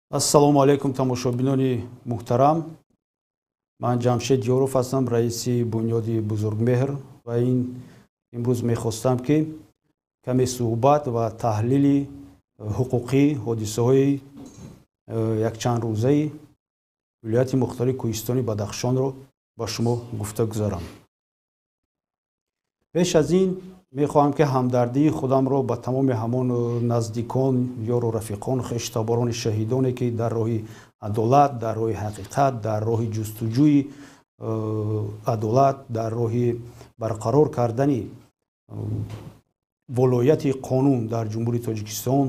Ассалому алайкум, тамошобинони муҳтарам. Ман Ҷамшед Ёров ҳастам, раиси бунёди Бузургмеҳр, ва ин имрӯз мехостам, ки каме суҳбат ва таҳлили ҳуқуқӣ ҳодисаҳои якчанд рӯзаи вилояти мухтори Кӯҳистони Бадахшонро ба шумо гуфта гузарам. Пеш аз ин мехоҳам, ки ҳамдардии худамро ба тамоми ҳамон наздикон, ёру рафиқон, хештаборони шаҳидоне, ки дар роҳи адолат, дар роҳи ҳақиқат, дар роҳи ҷустуҷӯи адолат, дар роҳи барқарор кардани волояти қонун дар Ҷумҳурии Тоҷикистон,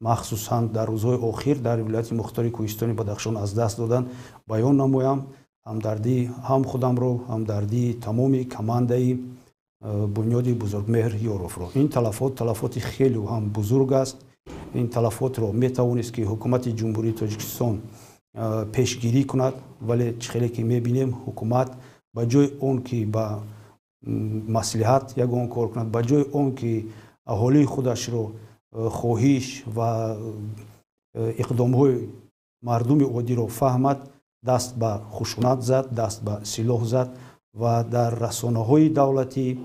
махсусан дар рӯзҳои охир дар вилояти мухтори Кӯҳистони Бадахшон аз даст доданд, баён намоям. Ҳамдардии ҳам худамро, ҳамдардии тамоми командаи бунёди Бузургмеҳр Ёровро. Ин талафот талафоти хеле ҳам бузург аст. Ин талафотро метавонист, ки ҳукумати Ҷумҳурии Тоҷикистон пешгирӣ кунад, вале чӣ хеле ки мебинем, ҳукумат ба ҷои он ки ба маслиҳат ягон кор кунад, ба ҷои он ки аҳолии худашро хоҳиш ва иқдомҳои мардуми оддиро фаҳмад, даст ба хушунат зад, даст ба силоҳ зад ва дар расонаҳои давлатӣ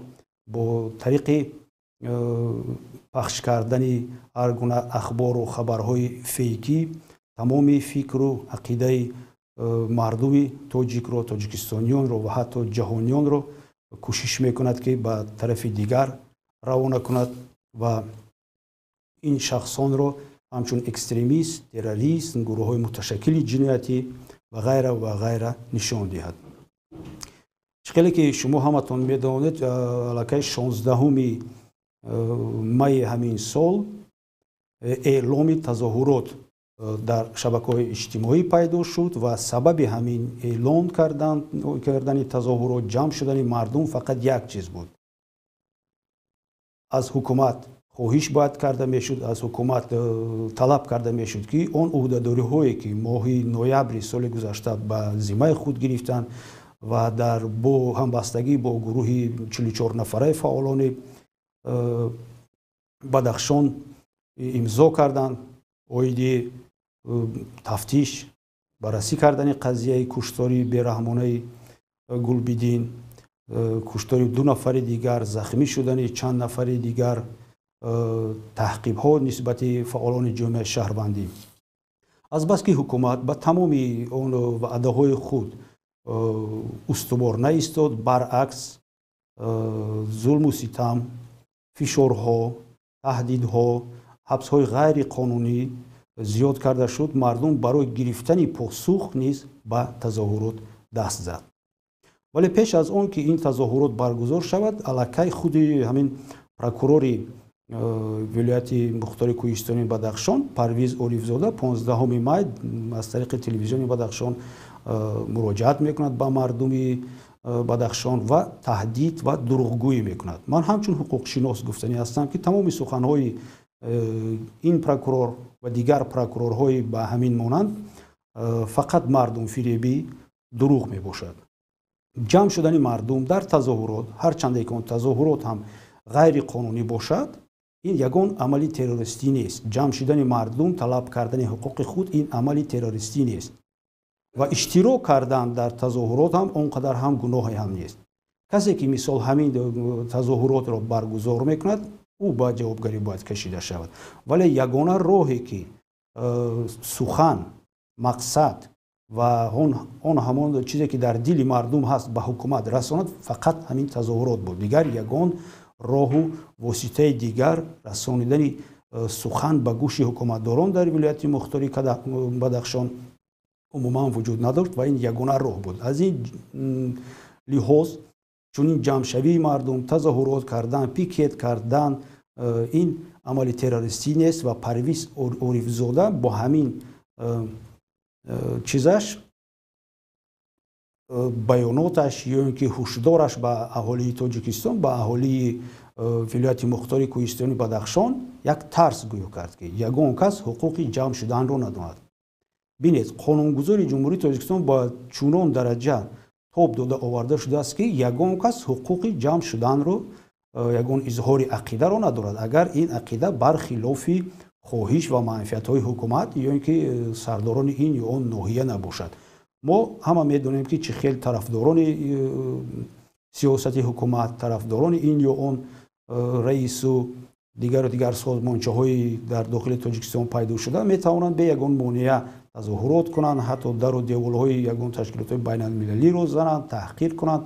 бо тариқи пахш кардани ҳар гуна ахбору хабарҳои фейкӣ тамоми фикру ақидаи мардуми тоҷикро, тоҷикистониёнро ва ҳатто ҷаҳониёнро кӯшиш мекунад, ки ба тарафи дигар равона кунад ва ин шахсонро ҳамчун экстремист, террорист, гурӯҳҳои муташаккили ҷиноятӣ ва ғайра ва ғайра нишон диҳад. Чӣ хеле ки шумо ҳаматон медонед, аллакай 16-уми майи ҳамин сол эъломи тазоҳурот дар шабакаҳои иҷтимоӣ пайдо шуд ва сабаби ҳамин эълон кардани тазоҳурот, ҷамъ шудани мардум фақат як чиз буд: аз ҳукумат хоҳиш бояд карда мешуд, аз ҳукумат талаб карда мешуд, ки он ӯҳдадориҳое, ки моҳи ноябри соли гузашта ба зиммаи худ гирифтанд ва дар бо ҳамбастагӣ бо гурӯҳи 44 нафараи фаъолони Бадахшон имзо карданд оиди тафтиш, баррасӣ кардани қазияи куштори бераҳмонаи Гулбиддин, куштори ду нафари дигар, захмӣ шудани чанд нафари дигар, таҳқибҳо нисбати фаъолони ҷомеаи шаҳрвандӣ. Азбаски ҳукумат ба тамоми он ваъдаҳои худ устувор наистод, баръакс, зулму ситам, фишорҳо, таҳдидҳо, ҳабсҳои ғайриқонунӣ зиёд карда шуд, мардум барои гирифтани посух низ ба тазоҳурот даст зад. Вале пеш аз он ки ин тазоҳурот баргузор шавад, аллакай худи ҳамин прокурори вилояти мухтори Кӯҳистони Бадахшон Парвиз Орифзода 15 май аз тариқи телевизиони Бадахшон муроҷиат мекунад ба мардуми Бадахшон ва таҳдид ва дурӯғгӯӣ мекунад. Ман ҳамчун ҳуқуқшинос гуфтанӣ ҳастам, ки тамоми суханҳои ин прокурор ва дигар прокурорҳои ба ҳамин монанд фақат мардумфиребӣ, дурӯғ мебошад. Ҷамъ шудани мардум дар тазоҳурот, ҳарчанде ки он тазоҳурот ҳам ғайриқонунӣ бошад, ин ягон амали террористӣ нест. Ҷамъ шудани мардум, талаб кардани ҳуқуқи худ — ин амали террористӣ нест ва иштирок кардан дар тазоҳурот ҳам он қадар ҳам гуноҳе ҳам нест. Касе ки, мисол, ҳамин тазоҳуротро баргузор мекунад, ӯ ба ҷавобгарӣ бояд кашида шавад. Вале ягона роҳе ки сухан, мақсад ва он ҳамон чизе ки дар дили мардум ҳаст, ба ҳукумат расонад, фақат ҳамин тазоҳурот буд. Дигар ягон роҳу воситаи дигар расонидани сухан ба гӯши ҳукуматдорон дар вилояти мухтори Бадахшон умуман вуҷуд надошт ва ин ягона роҳ буд. Аз ин лиҳоз чунин ҷамъшавии мардум, тазоҳурот кардан, пикет кардан ин амали террористӣ нест ва Парвиз Орифзода бо ҳамин чизаш, баёноташ ё ин ки ҳушдораш ба аҳолии Тоҷикистон, ба аҳолии вилояти мухтори Кӯҳистони Бадахшон як тарс гӯё кард, ки ягон кас ҳуқуқи ҷамъ шуданро надорад. Бинед, қонунгузори Ҷумҳурии Тоҷикистон ба чунон дараҷа тоб дода оварда шудааст, ки ягон кас ҳуқуқи ҷамъ шуданро, ягон изҳори ақидаро надорад, агар ин ақида бархилофи хоҳиш ва манфиатҳои ҳукумат ё ин ки сардорони ин ё он ноҳия набошад. Мо ҳама медонем, ки чӣ хел тарафдорони сиёсати ҳукумат, тарафдорони ин ё он раису дигару дигар созмончаҳои дар дохили Тоҷикистон пайдо шуда метавонанд бе ягон монеа тазоҳурот кунанд, ҳатто дару деволҳои ягон ташкилотҳои байналмилалиро зананд, таҳқир кунанд.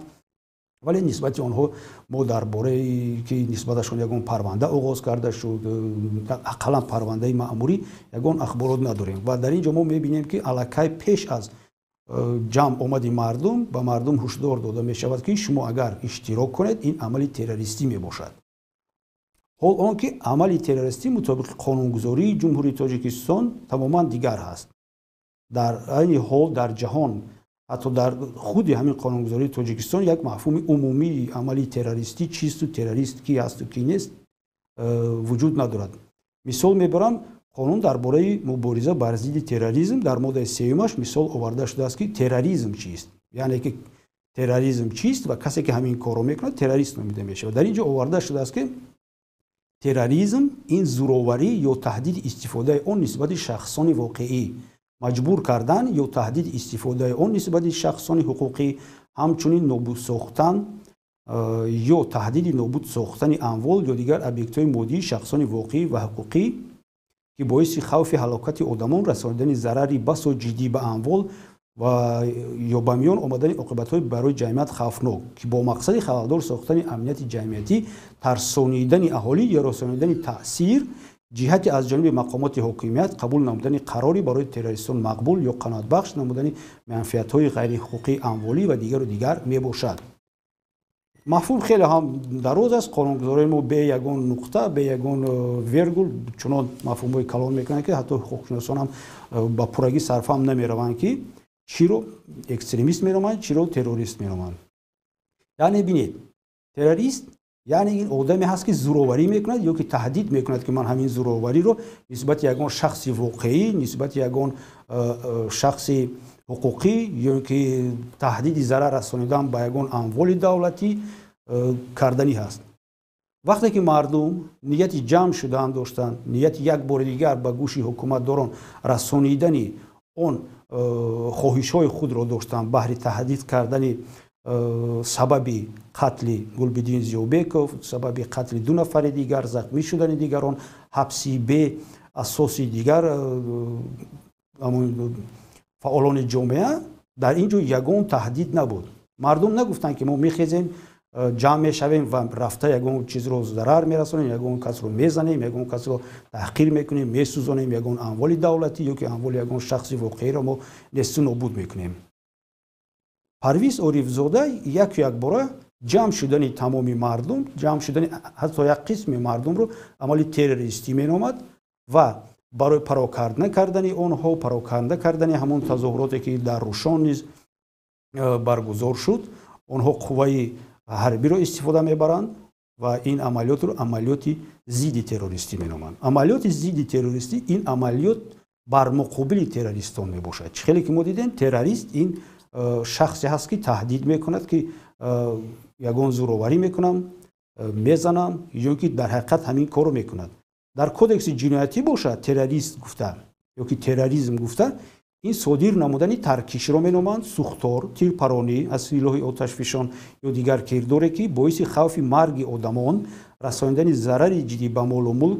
Вале нисбати онҳо мо дар бораи ки нисбаташон ягон парванда оғоз карда шуд, ақаллан парвандаи маъмурӣ, ягон ахборот надорем. Ва дар ин ҷо мо мебинем, ки аллакай пеш аз ҷамъ омади мардум ба мардум ҳушдор дода мешавад, ки шумо агар иштирок кунед, ин амали террористӣ мебошад. Ҳол он ки амали террористӣ мутобиқи қонунгузории Ҷумҳурии Тоҷикистон тамоман дигар ҳаст. Дар айни ҳол дар ҷаҳон, ҳатто дар худи ҳамин қонунгузории Тоҷикистон, як мафҳуми умумии амали террористӣ чисту террорист ки ҳасту ки нест вуҷуд надорад. Мисол мебарам: қонун дар бораи мубориза бар зидди терроризм дар моддаи сеюмаш мисол оварда шудааст, ки терроризм чист, яъне ки терроризм чист ва касе ки ҳамин корро мекунад, террорист номида мешавад. Дар ин ҷо оварда шудааст, ки терроризм ин зӯроварӣ ё таҳдиди истифодаи он нисбати шахсони воқеӣ, маҷбур кардан ё таҳдиди истифодаи он нисбати шахсони ҳуқуқӣ, ҳамчунин нобуд сохтан ё таҳдиди нобуд сохтани амвол ё дигар объектҳои моддии шахсони воқеӣ ва ҳуқуқӣ, ки боиси хавфи ҳалокати одамон, расонидани зарари басо ҷиддӣ ба амвол ва ё ба миён омадани оқибатҳои барои ҷамъият хавфнок, ки бо мақсади халалдор сохтани амнияти ҷамъиятӣ, тарсонидани аҳолӣ ё расонидани таъсир ҷиҳати аз ҷониби мақомоти ҳокимият қабул намудани қарори барои террористон мақбул ё қаноатбахш намудани манфиатҳои ғайриҳуқуқии амволӣ ва дигару дигар мебошад. Мафҳум хеле ҳам дароз аст. Қонунгузорони мо бе ягон нуқта, бе ягон вергул чунон мафҳумҳои калон мекунанд, ки ҳатто ҳуқуқшиносон ҳам ба пуррагӣ сарфаҳм намераванд, ки чиро экстремист меноманд, чиро террорист меноманд. Яъне бинед, террорист яъне ин одаме ҳаст, ки зӯроварӣ мекунад ё ки таҳдид мекунад, ки ман ҳамин зӯровариро нисбати ягон шахси воқеӣ, нисбати ягон шахси ҳуқуқӣ ё ки таҳдиди зарар расонидан ба ягон амволи давлатӣ карданӣ ҳаст. Вақте ки мардум нияти ҷамъ шудан доштанд, нияти як бори дигар ба гӯши ҳукуматдорон расонидани он хоҳишҳои худро доштанд баҳри таҳдид кардани сабаби қатли Гулбиддин Зиёбеков, сабаби қатли ду нафари дигар, захмӣ шудани дигарон, ҳабси бе асоси дигар фаъолони ҷомеа, дар ин ҷо ягон таҳдид набуд. Мардум нагуфтанд, ки мо мехезем, ҷамъ мешавем ва рафта ягон чизро зарар мерасонем, ягон касро мезанем, ягон касро таҳқир мекунем, месӯзонем, ягон амволи давлатӣ ё ки амволи ягон шахси воқеиро мо несту нобуд мекунем. Парвиз Орифзода яку якбора ҷамъ шудани тамоми мардум, ҷамъ шудани ҳатто як қисми мардумро амали террористӣ меномад ва барои пароканда кардани онҳо, пароканда кардани ҳамон тазоҳуроте, ки дар Рӯшон низ баргузор шуд, онҳо қувваи ҳарбиро истифода мебаранд ва ин амалиётро амалиёти зидди террористӣ меноманд. Амалиёти зидди террористӣ ин амалиёт бар муқобили террористон мебошад. Чӣ хеле ки мо дидем, террорист ин шахсе ҳаст, ки таҳдид мекунад, ки ягон зӯроварӣ мекунам, мезанам ё ки дар ҳақиқат ҳамин корро мекунад. Дар Кодекси ҷиноятӣ бошад, террорист гуфта ё ки терроризм гуфта ин содир намудани таркишро меноманд, сӯхтор, тирпаронӣ аз силоҳи оташфишон ё дигар кирдоре, ки боиси хавфи марги одамон, расонидани зарари ҷиддӣ ба молу мулк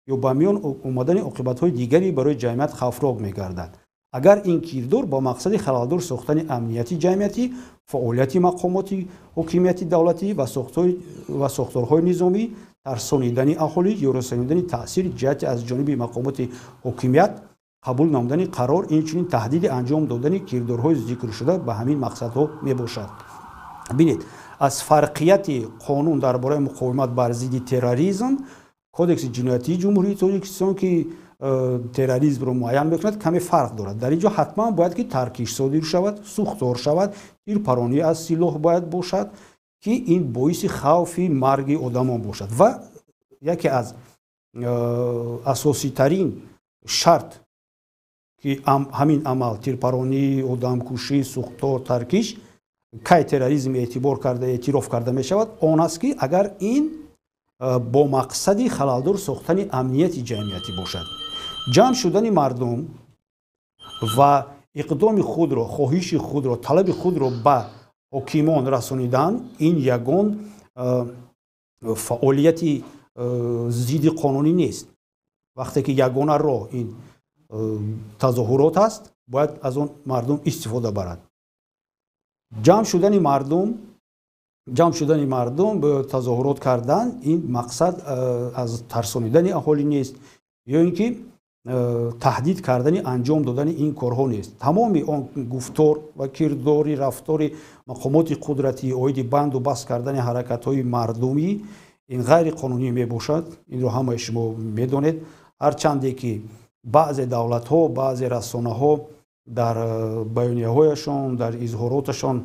ё ба миён омадани оқибатҳои дигаре барои ҷамъият хавфнок мегардад, агар ин кирдор бо мақсади халалдор сохтани амнияти ҷамъиятӣ, фаъолияти мақомоти ҳокимияти давлатӣ ва сохторҳои низомӣ, тарсонидани аҳолӣ ё расонидани таъсир ҷиҳати аз ҷониби мақомоти ҳокимият қабул намудани қарор, инчунин таҳдиди анҷом додани кирдорҳои зикршуда ба ҳамин мақсадҳо мебошад. Бинед, аз фарқияти қонун дар бораи муқовимат бар зидди терроризм, Кодекси ҷиноятии Ҷумҳурии Тоҷикистон, ки терроризмро муайян мекунад, каме фарқ дорад. Дар ин ҷо ҳатман бояд ки таркиш содир шавад, сӯхтор шавад, тирпаронӣ аз силоҳ бояд бошад, ки ин боиси хавфи марги одамон бошад. Ва яке аз асоситарин шарт, ки ҳамин амал, тирпаронӣ, одамкушӣ, сӯхтор, таркиш, кай терроризм эътибор карда, эътироф карда мешавад, он аст, ки агар ин бо мақсади халалдор сохтани амнияти ҷамъиятӣ бошад. Ҷамъ шудани мардум ва иқдоми худро, хоҳиши худро, талаби худро ба ҳокимон расонидан ин ягон фаъолияти зидди қонунӣ нест. Вақте ки ягона роҳ ин тазоҳурот аст, бояд аз он мардум истифода барад. Ҷамъ шудани мардум, тазоҳурот кардан ин мақсад аз тарсонидани аҳолӣ нест ё ин ки таҳдид кардани анҷом додани ин корҳо нест. Тамоми он гуфтор ва кирдори рафтори мақомоти қудратӣ оиди банду баст кардани ҳаракатҳои мардумӣ ин ғайриқонунӣ мебошад. Инро ҳамаи шумо медонед. Ҳарчанде ки баъзе давлатҳо, баъзе расонаҳо дар баёнияҳояшон, дар изҳороташон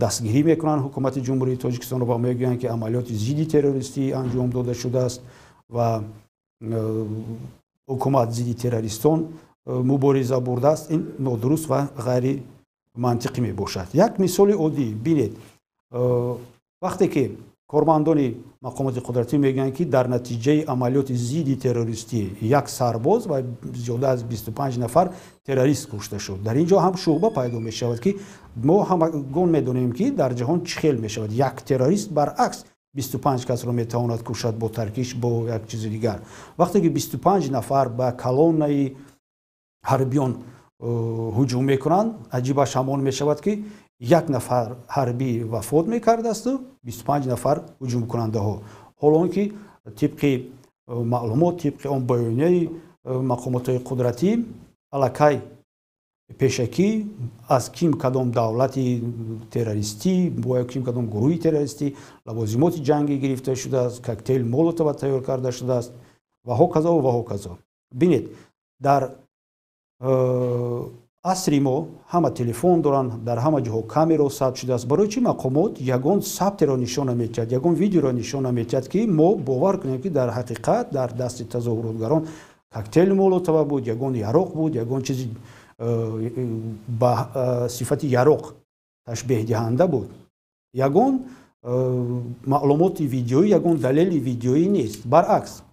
дастгирӣ мекунанд ҳукумати Ҷумҳурии Тоҷикистонро ва мегӯянд, ки амалиёти зидди террористӣ анҷом дода шудааст ва ҳукумат зидди террористон мубориза бурдааст. Ин нодуруст ва ғайримантиқӣ мебошад. Як мисоли оддӣ бинед. Вақте ки кормандони мақомоти қудратӣ мегӯянд, ки дар натиҷаи амалиёти зидди террористӣ як сарбоз ва зиёда аз 25 нафар террорист кушта шуд, дар ин ҷо ҳам шуҳба пайдо мешавад, ки мо ҳамагон медонем, ки дар ҷаҳон чӣ хел мешавад. Як террорист баръакс 25 касро метавонад кушад бо таркиш, бо як чизи дигар. Вақте ки 25 нафар ба колоннаи ҳарбиён ҳуҷум мекунанд, аҷибаш ҳамон мешавад, ки як нафар ҳарбӣ вафот мекардасту 25 нафар ҳуҷумкунандаҳо. Ҳоло он ки тибқи маълумот, тибқи он баёнияи мақомотҳои қудратӣ аллакай пешакӣ аз ким кадом давлати террористӣ бо ким кадом гурӯҳи террористӣ лавозимоти ҷангӣ гирифта шудааст, коктейл Молотова тайёр карда шудааст ва ҳоказо ва ҳоказо. Бинед, дар асри мо ҳама телефон доранд, дар ҳама ҷоҳо камеро сабт шудааст. Барои чӣ мақомот ягон сабтеро нишон наметиҳад, ягон видеоро нишон наметиҳад, ки мо бовар кунем, ки дар ҳақиқат дар дасти тазоҳуротгарон коктейл Молотова буд, ягон яроқ буд, ягон чизи ба сифати яроқ ташбеҳдиҳанда буд? Ягон маълумоти видеоӣ, ягон далели видеоӣ нест. Баръакс,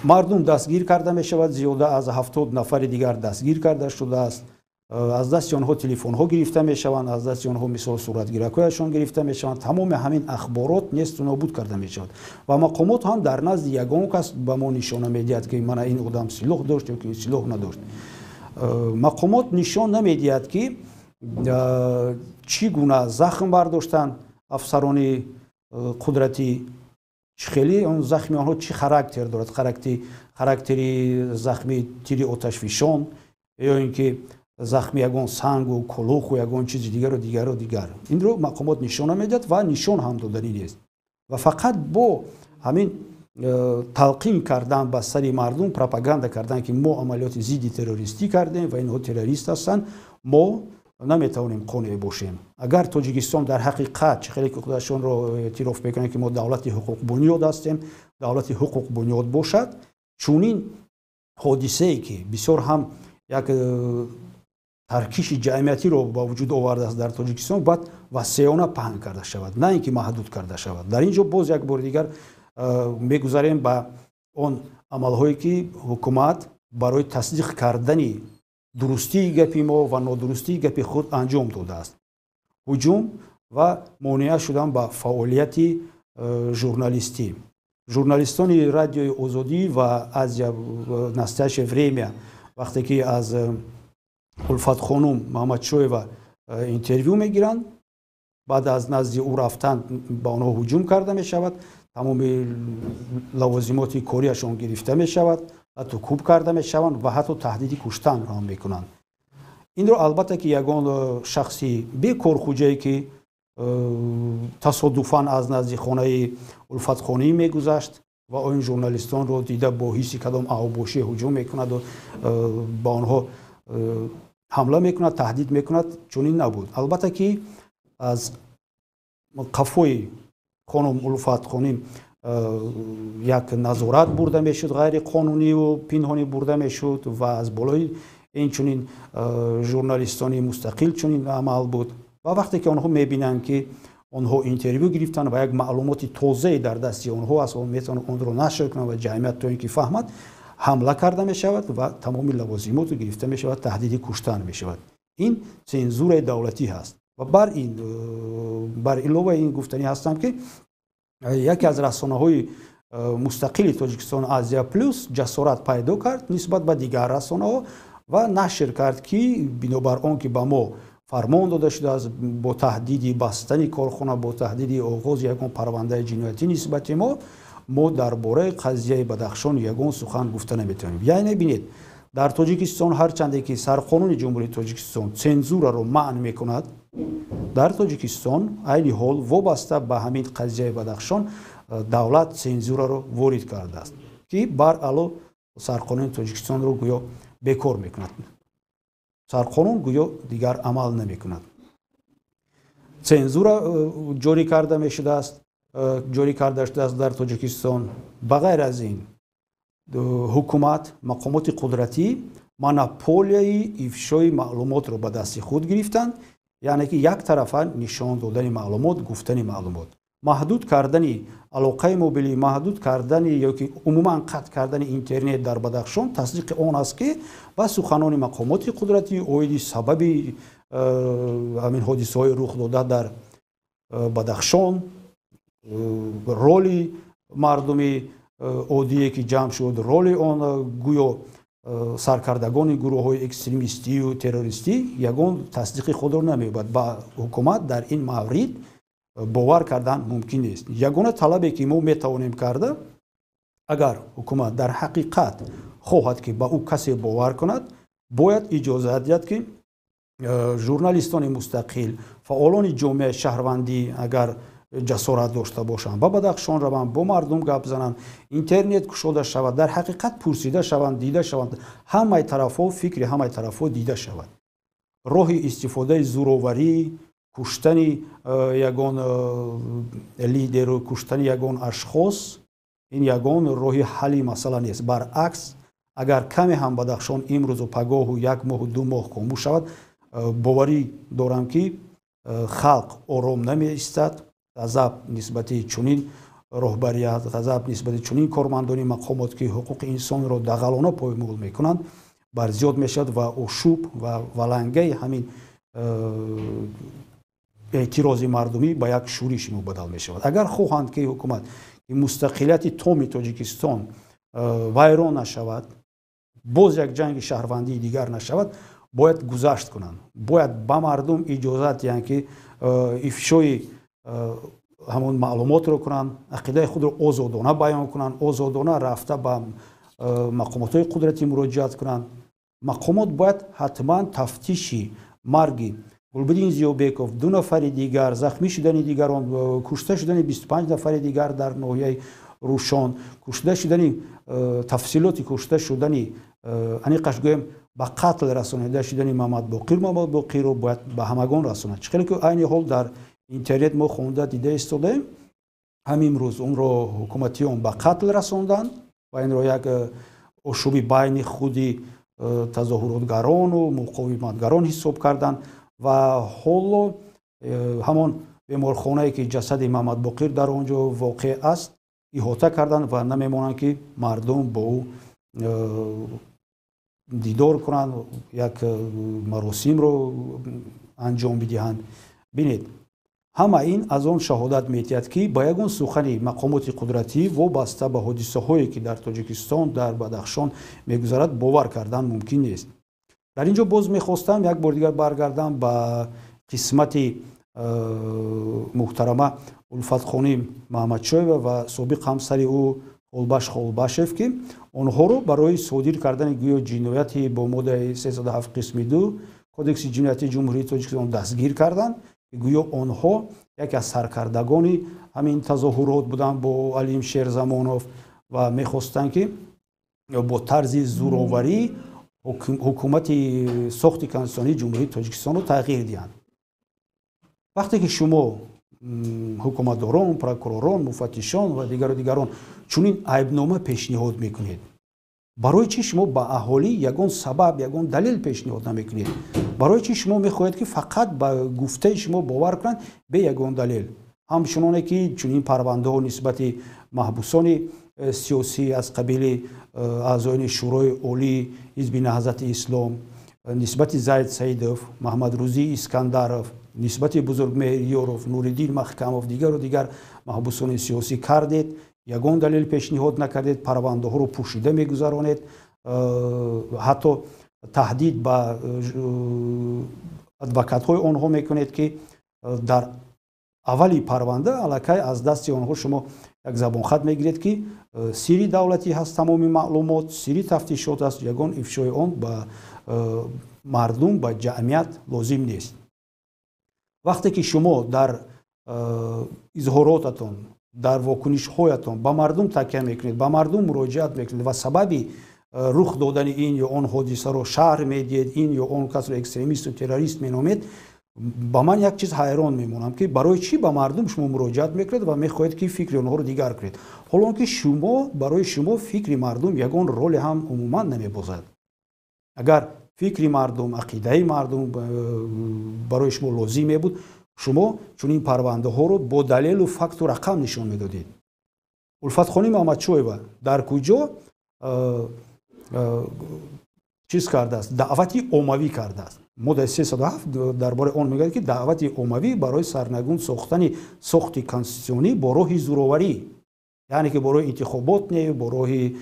мардум дастгир карда мешавад, зиёда аз 70 нафари дигар дастгир карда шудааст. Аз дасти онҳо телефонҳо гирифта мешаванд, аз дасти онҳо мисол суратгиракҳояшон гирифта мешаванд. Тамоми ҳамин ахборот несту нобуд карда мешавад ва мақомот ҳам дар назди ягон кас ба мо нишона медиҳад, ки мана ин одам силоҳ дошт ё ки силоҳ надошт. Мақомот нишон намедиҳад, ки чӣ гуна захм бардоштанд афсарони қудратӣ, чӣ хеле он захми онҳо чӣ характер дорад, характери захми тири оташфишон ё ин ки захми ягон сангу кулуху ягон чизи дигару дигару дигар. Инро мақомот нишон намедиҳад ва нишон ҳам доданӣ нест. Ва фақат бо ҳамин талқин кардан ба сари мардум, пропаганда кардан, ки мо амалиёти зидди террористӣ кардем ва инҳо террорист ҳастанд, мо наметавонем қонеъ бошем. Агар Тоҷикистон дар ҳақиқат чӣ хеле ки худашонро эътироф мекунанд, ки мо давлати ҳуқуқбунёд ҳастем, давлати ҳуқуқбунёд бошад, чунин ҳодисае ки бисёр ҳам як таркиши ҷамъиятиро ба вуҷуд овардааст дар Тоҷикистон, бояд васеона паҳн карда шавад, на ин ки маҳдуд карда шавад. Дар ин ҷо боз як бори дигар мегузарем ба он амалҳое, ки ҳукумат барои тасдиқ кардани дурустии гапи мо ва нодурустии гапи худ анҷом додааст. Ҳуҷум ва монеа шудан ба фаъолияти журналистӣ. Журналистони Радиои Озодӣ ва Азия Настоящее время вақте ки аз Улфатхонум Маҳмадшоева интервю мегиранд, баъд аз назди ӯ рафтан ба онҳо ҳуҷум карда мешавад, тамоми лавозимоти кориашон гирифта мешавад, ҳатто кӯб карда мешаванд ва ҳатто таҳдиди куштанро ҳам мекунанд. Инро албатта ки ягон шахси бекорхуҷае, ки тасодуфан аз назди хонаи Улфатхонӣ мегузашт ва он журналистонро дида бо ҳисси кадом аҳобошӣ ҳуҷум мекунаду ба онҳо ҳамла мекунад, таҳдид мекунад, чунин набуд. Албатта ки аз қафои хонум Улфатхоним як назорат бурда мешуд, ғайриқонуниву пинҳонӣ бурда мешуд ва аз болои ин чунин журналистони мустақил чунин амал буд. Ва вақте ки онҳо мебинанд, ки онҳо интервю гирифтанд ва як маълумоти тозае дар дасти онҳо аст ва метавонанд онро нашр кунанд ва ҷамъият то ин ки фаҳмад, ҳамла карда мешавад ва тамоми лавозимоту гирифта мешавад, таҳдиди куштан мешавад. Ин цензураи давлатӣ ҳаст. Ва бар илова ин гуфтанӣ ҳастам, ки яке аз расонаҳои мустақили Тоҷикистон, Азия Плюс, ҷасорат пайдо кард нисбат ба дигар расонаҳо ва нашр кард, ки бинобар он ки ба мо фармон дода шудааст бо таҳдиди бастани корхона, бо таҳдиди оғози ягон парвандаи ҷиноятӣ нисбати мо, мо дар бораи қазияи Бадахшон ягон сухан гуфта наметавонем. Яъне бинед, дар Тоҷикистон, ҳарчанде ки сарқонуни Ҷумҳурии Тоҷикистон цензураро манъ мекунад, дар Тоҷикистон айни ҳол вобаста ба ҳамин қазияи Бадахшон давлат цензураро ворид кардааст, ки баръало сарқонуни Тоҷикистонро гӯё бекор мекунад. Сарқонун гӯё дигар амал намекунад. Цензура ҷорӣ карда мешудааст, ҷорӣ карда шудааст дар Тоҷикистон. Ба ғайр аз ин, ҳукумат, мақомоти қудратӣ монополияи ифшои маълумотро ба дасти худ гирифтанд, яъне ки яктарафа нишон додани маълумот, гуфтани маълумот, маҳдуд кардани алоқаи мобилӣ, маҳдуд кардани ёки умуман қатъ кардани интернет дар Бадахшон тасдиқи он аст, ки ба суханони мақомоти қудратӣ оиди сабаби ҳамин ҳодисаҳои рух дода дар Бадахшон, роли мардуми оддие, ки ҷамъ шуд, роли он гӯё саркардагони гурӯҳҳои экстремистию террористӣ, ягон тасдиқи худро намеёбад. Ба ҳукумат дар ин маврид бовар кардан мумкин нест. Ягона талабе, ки мо метавонем карда, агар ҳукумат дар ҳақиқат хоҳад, ки ба ӯ касе бовар кунад, бояд иҷозат диҳад, ки журналистони мустақил, фаъолони ҷомеаи шаҳрвандӣ, агар ҷасорат дошта бошанд, ба Бадахшон раванд, бо мардум гап зананд, интернет кушода шавад, дар ҳақиқат пурсида шаванд, дида шаванд ҳамаи тарафҳо, фикри ҳамаи тарафҳо дида шавад. Роҳи истифодаи зӯроварӣ, куштани ягон лидеру куштани ягон ашхос, ин ягон роҳи ҳалли масъала нест. Баръакс, агар каме ҳам Бадахшон имрӯзу пагоҳу як моҳу 2 моҳ хомӯш шавад, боварӣ дорам, ки халқ ором намеистад. Ғазаб нисбати чунин роҳбарият, ғазаб нисбати чунин кормандони мақомот, ки ҳуқуқи инсонро дағалона поймол мекунанд, барзиёд мешавад ва ошӯб ва валангаи ҳамин эътирози мардумӣ ба як шӯриш мубаддал мешавад. Агар хоҳанд, ки ҳукумат, мустақилияти томи Тоҷикистон вайрон нашавад, боз як ҷанги шаҳрвандии дигар нашавад, бояд гузашт кунанд, бояд ба мардум иҷозат диҳанд, ки ифшои ҳамон маълумотро кунанд, ақидаи худро озодона баён кунанд, озодона рафта ба мақомотҳои қудратӣ муроҷиат кунанд. Мақомот бояд ҳатман тафтиши марги Гулбиддин Зиёбеков, ду нафари дигар, захмӣ шудани дигарон, кушта шудани 25 нафари дигар дар ноҳияи Рӯшон, кушта шудани, тафсилоти кушта шудани, аниқаш гӯем, ба қатл расонида шудани Мамадбоқир Мамадбоқирро бояд ба ҳамагон расонад. Чӣ хеле ки айни ҳол дар интернет мо хонда, дида истодаем, ҳамин рӯз онро ҳукуматиён ба қатл расонданд ва инро як ошӯби байни худи тазоҳуротгарону муқовиматгарон ҳисоб карданд. Ва ҳоло ҳамон беморхонае, ки ҷасади Мамадбоқир дар он ҷо воқеъ аст, иҳота карданд ва намемонанд, ки мардум бо ӯ дидор кунанд, як маросимро анҷом бидиҳанд. Бинед, ҳама ин аз он шаҳодат медиҳад, ки ба ягон сухани мақомоти қудратӣ вобаста ба ҳодисаҳое, ки дар Тоҷикистон, дар Бадахшон мегузарад, бовар кардан мумкин нест. Дар ин ҷо боз мехостам як бор дигар баргардам ба қисмати муҳтарама Улфатхоним Маҳмадшоева ва собиқ ҳамсари ӯ Холбаш Холбашев, ки онҳоро барои содир кардани гӯё ҷинояти бо моддаи 307 қисми 2 Кодекси ҷиноятии Ҷумҳурии Тоҷикистон дастгир карданд. Гӯё онҳо яке аз саркардагони ҳамин тазоҳурот буданд бо Алим Шерзамонов ва мехостанд, ки бо тарзи зӯроварӣ ҳукумати сохти конститутсионии Ҷумҳурии Тоҷикистонро тағйир диҳанд. Вақте ки шумо, ҳукуматдорон, прокуророн, муфаттишон ва дигару дигарон, чунин айбнома пешниҳод мекунед, барои чӣ шумо ба аҳолӣ ягон сабаб, ягон далел пешниҳод намекунед? Барои чӣ шумо мехоҳед, ки фақат ба гуфтаи шумо бовар кунанд бе ягон далел? Ҳамчуноне ки чунин парвандаҳо нисбати маҳбусони сиёсӣ аз қабили аъзоёни Шӯрои Олии Ҳизби Наҳзати Ислом, нисбати Зайд Саидов, Маҳмадрӯзӣ Искандаров, нисбати Бузургмеҳр Ёров, Нуриддин Маҳкамов, дигару дигар маҳбусони сиёсӣ кардед, ягон далел пешниҳод накардед, парвандаҳоро пӯшида мегузаронед, ҳатто таҳдид ба адвокатҳои онҳо мекунед, ки дар аввали парванда аллакай аз дасти онҳо шумо як забонхат мегиред, ки сирри давлатӣ ҳаст, тамоми маълумот сирри тафтишот аст, ягон ифшои он ба мардум, ба ҷамъият лозим нест. Вақте ки шумо дар изҳоротатон, дар вокунишҳоятон ба мардум такя мекунед, ба мардум муроҷиат мекунед ва сабаби рух додани ин ё он ҳодисаро шарҳ медиҳед, ин ё он касро экстремисту террорист меномед, ба ман як чиз ҳайрон мемонам, ки барои чӣ ба мардум шумо муроҷиат мекунед ва мехоҳед, ки фикри онҳоро дигар кунед, ҳолон ки шумо барои шумо фикри мардум ягон роле ҳам умуман намебозад. Агар фикри мардум, ақидаи мардум барои шумо лозим мебуд, шумо чунин парвандаҳоро бо далелу факту рақам нишон медодед. Улфатхоним Маҳмадшоева дар куҷо чиз кардааст? Даъвати оммавӣ кардааст. Моддаи 307 дар бораи он мегӯяд, ки даъвати оммавӣ барои сарнагун сохтани сохти конститутсионӣ бо роҳи зӯроварӣ, яъне ки бо роҳи интихобот не, бо роҳи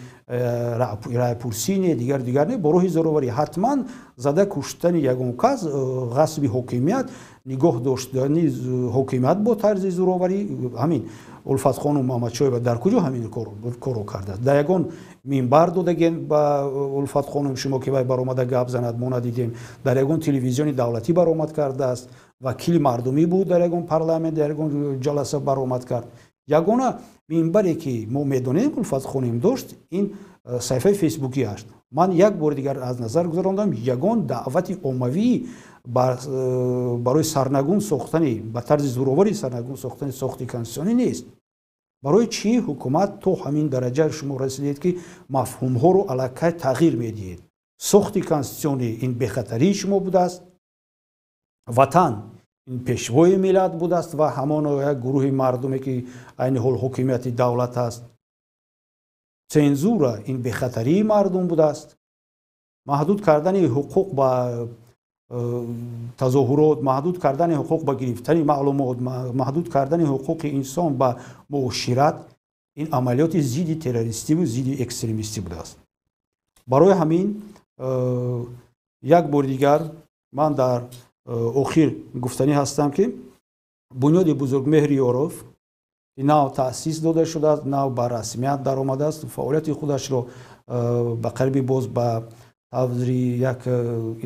райпурсӣ не, дигар дигар не, бо роҳи зӯроварӣ, ҳатман зада куштани ягон кас, ғасби ҳокимият, нигоҳ доштани ҳокимият бо тарзи зӯроварӣ. Ҳамин Улфатхону Маҳмадшоева дар куҷо ҳамин корро кардааст? Дар ягон минбар додаген ба Улфатхонум шумо, ки вай баромада гап занад, мо надидем. Дар ягон телевизиони давлатӣ баромад кардааст? Вакили мардумӣ буд, дар ягон парламент, дар ягон ҷаласа баромад кард? Ягона минбаре, ки мо медонем Улфатхоним дошт, ин саҳифаи фейсбукӣ аст. Ман як бори дигар аз назар гузарондам, ягон даъвати оммавӣ барои сарнагун сохтани, ба тарзи зӯроварӣ сарнагун сохтани сохти конститутсионӣ нест. Барои чӣ ҳукумат то ҳамин дараҷа шумо расидед, ки мафҳумҳоро аллакай тағйир медиҳед? Сохти конститутсионӣ ин бехатарии шумо будааст, ватан ин пешвои миллат будааст ва ҳамон як гурӯҳи мардуме, ки айни ҳол ҳокимияти давлат аст. Цензура ин бехатарии мардум будааст. Маҳдуд кардани ҳуқуқ ба тазоҳурот, маҳдуд кардани ҳуқуқ ба гирифтани маълумот, маҳдуд кардани ҳуқуқи инсон ба муошират ин амалиёти зидди террористиву зидди экстремистӣ будааст. Барои ҳамин як бори дигар ман дар охир гуфтанӣ ҳастам, ки Бунёди Бузургмеҳри Ёров, ки нав таъсис дода шудааст, нав ба расмият даромадааст, фаъолияти худашро ба қариби боз ба таври як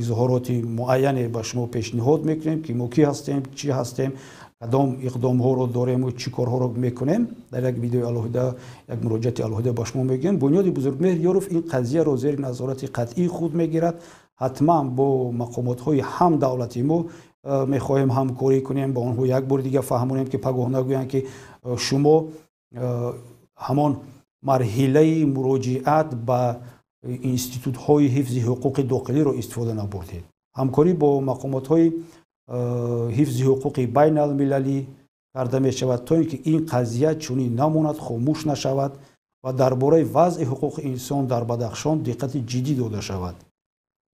изҳороти муайяне ба шумо пешниҳод мекунем, ки мо кӣ ҳастем, чӣ ҳастем, кадом иқдомҳоро дорему чӣ корҳоро мекунем. Дар як видеои алоҳида, як муроҷиати алоҳида ба шумо мегӯем. Бунёди Бузургмеҳр Ёров ин қазияро зери назорати қатъии худ мегирад. Ҳатман бо мақомотҳои ҳам давлати мо мехоҳем ҳамкорӣ кунем, ба онҳо як бори дига фаҳмонем, ки пагоҳ нагӯянд, ки шумо ҳамон марҳилаи муроҷиат ба институтҳои ҳифзи ҳуқуқи дохилиро истифода набурдед. Ҳамкорӣ бо мақомотҳои ҳифзи ҳуқуқи байналмилалӣ карда мешавад, то ин ки ин қазия чунин намонад, хомӯш нашавад ва дар бораи вазъи ҳуқуқи инсон дар Бадахшон диққати ҷиддӣ дода шавад.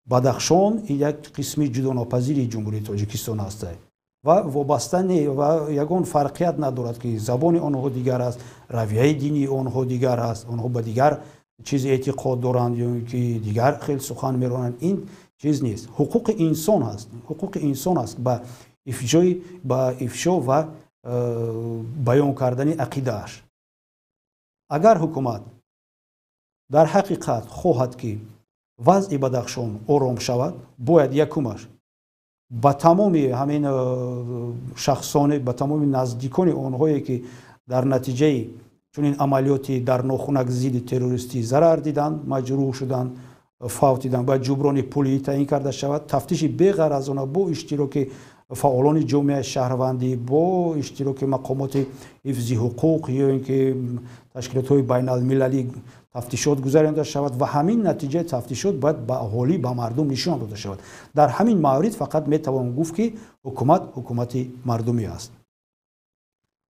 Бадахшон як қисми ҷудонопазири Ҷумҳурии Тоҷикистон аст ва вобаста не ва ягон фарқият надорад, ки забони онҳо дигар аст, равияи динии онҳо дигар аст, онҳо ба дигар чиз эътиқод доранд ё ки дигар хел сухан меронанд. Ин чиз нест, ҳуқуқи инсон ҳаст, ҳуқуқи инсон аст ба ифшо ва баён кардани ақидааш. Агар ҳукумат дар ҳақиқат хоҳад, ки вазъи Бадахшон ором шавад, бояд якумаш ба тамоми ҳамин шахсоне, ба тамоми наздикони онҳое, ки дар натиҷаи чунин амалиёти дар нохунак зидди террористӣ зарар диданд, маҷрӯҳ шуданд, фавтиданд, бояд ҷуброни пулӣ таъин карда шавад. Тафтиши беғаразона бо иштироки фаъолони ҷомеаи шаҳрвандӣ, бо иштироки мақомоти ҳифзи ҳуқуқ ё ин ки ташкилотҳои байналмилалӣ тафтишот гузаронида шавад ва ҳамин натиҷаи тафтишот бояд ба аҳолӣ, ба мардум нишон дода шавад. Дар ҳамин маврид фақат метавон гуфт, ки ҳукумат ҳукумати мардумӣ аст.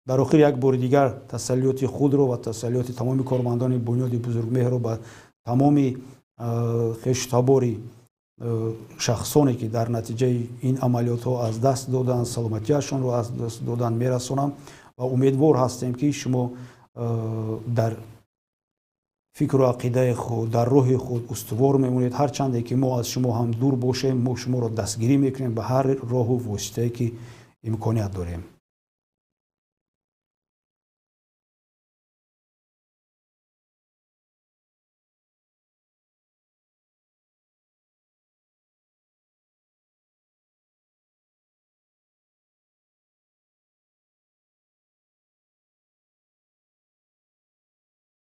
Дар охир як бори дигар тасаллиёти худро ва тасаллиёти тамоми кормандони Бунёди Бузургмеҳрро ба тамоми хештабори шахсоне, ки дар натиҷаи ин амалиётҳо аз даст доданд, саломатиашонро аз даст доданд, мерасонам ва умедвор ҳастем, ки шумо дар фикру ақидаи худ, дар роҳи худ устувор мемонед. Ҳарчанде ки мо аз шумо ҳам дур бошем, мо шуморо дастгирӣ мекунем ба ҳар роҳу воситае, ки имконият дорем.